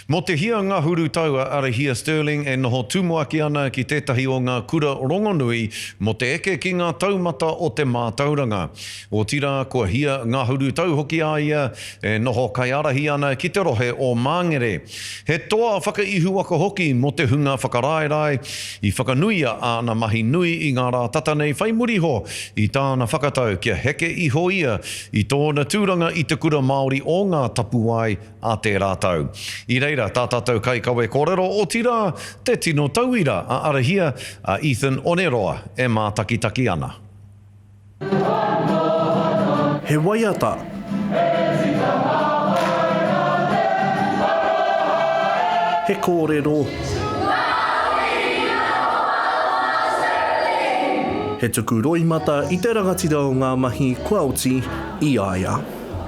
Mō te hia ngahuru tau a Arahia Stirling e noho tumuaki ana ki tētahi o ngā kura rongonui mō te eke ki ngā taumata o te mātauranga. Otirā, kua hia ngahuru tau hoki a ia e noho kaiārahi ana ki te rohe o Māngere. He toa whakaihuwaka hoki mō te hunga whakaraerae, i whakanuia āna mahi nui i ngā rā tata nei whai muri iho i tāna whakatau kia heke iho ia i tōna tūranga i Te Kura Māori o Ngā Tapuwae ā tērā tau. I reira tā tātou kaikawe kōrero, otirā, te tino tauira a Arahia, a Ethan Oneroa e mātakitaki ana. He waiata. He kōrero. He tuku roimata i te rangatira o ngā mahi kua oti i a ia.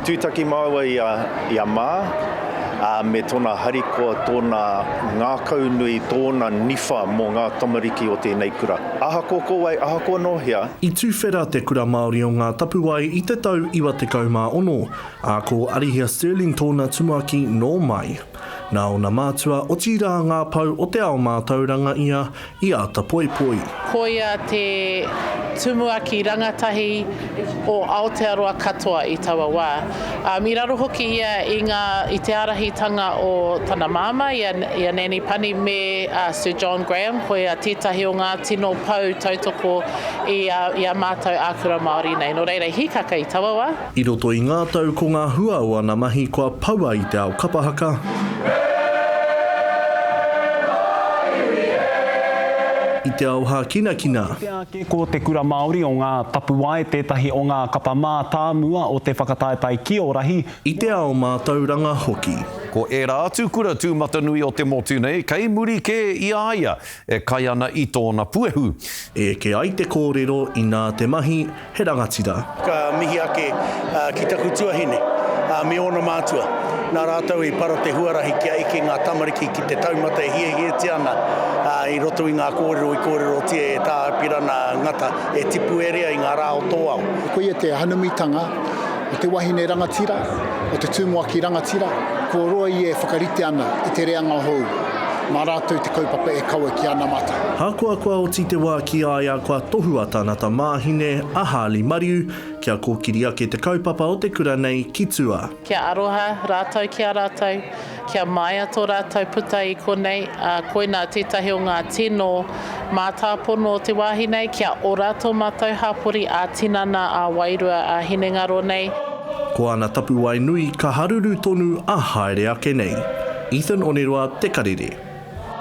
Tūtaki māua i a, i a Mā, ā, me tōna harikoa, tōna ngākaunui, tōna niwha mō ngā tamariki o tēnei kura. Ahakoa ko wai, ahakoa nō hea. I tuwhera te Kura Māori o Ngā Tapuwae i te tau 96, ā, ko Arihia Stirling tōna tumuaki nō mai. Nā ōna mātua, otirā ngā pou o te ao mātauranga ia i āta poipoi. Koia te tumuaki rangatahi o Aotearoa katoa i taua wā. I raro hoki ia i ngā, i te ārahitanga o tana māmā, i a, i a Nanny Pani me Sir John Graham, koia tētahi o ngā tino pou tautoko i a, i a mātou ā-kura Māori nei. Nō reira, i hīkaka i taua wā. I roto i ngā tau ko ngā hua o ana mahi kua paua i te ao kapa haka. I te ao hākinakina. Kitea ake ko Te Kura Māori o Ngā Tapuwae tētahi o ngā kapa mātāmua o te whakataetae Kiorahi. I te ao mātauranga hoki. Ko ērā atu kura tūmatanui o te motu nei kei muri kē i a ia e kai ana i tōna puehu. E eke ai te kōrero inā te mahi, he rangatira. Ka mihi ake ki taku tuahine me ōna mātua, nā rātou i para te huarahi kia eke ngā tamariki ki te taumata e hiahiatia ana i roto i ngā kōrero i kōrerotia e Tā Apirana Ngata e tipu e rea i ngā rā o tō ao. Koia te hanumitanga o te wahine rangatira, o te tumuaki rangatira, kua roa ia e whakarite ana i te reanga hou. Mā rātou te kaupapa e kawe ki anamata. Ahakoa kua oti te wā ki a ia kua tohua tana tamāhine a Harley Mariu kia kōkiri ake te kaupapa o te kura nei ki tua. Kia aroha rātou ki a rātou, kia māia tō rātou puta i konei, ā, koinā tētahi o ngā tino mātāpono o te wāhi nei, kia ora tō mātou hapori ā-tinana, ā-wairua, ā-hinengaro nei. Ko ana tapuwae nui ka haruru tonu a haere ake nei. Ethan Oneroa Te Karere.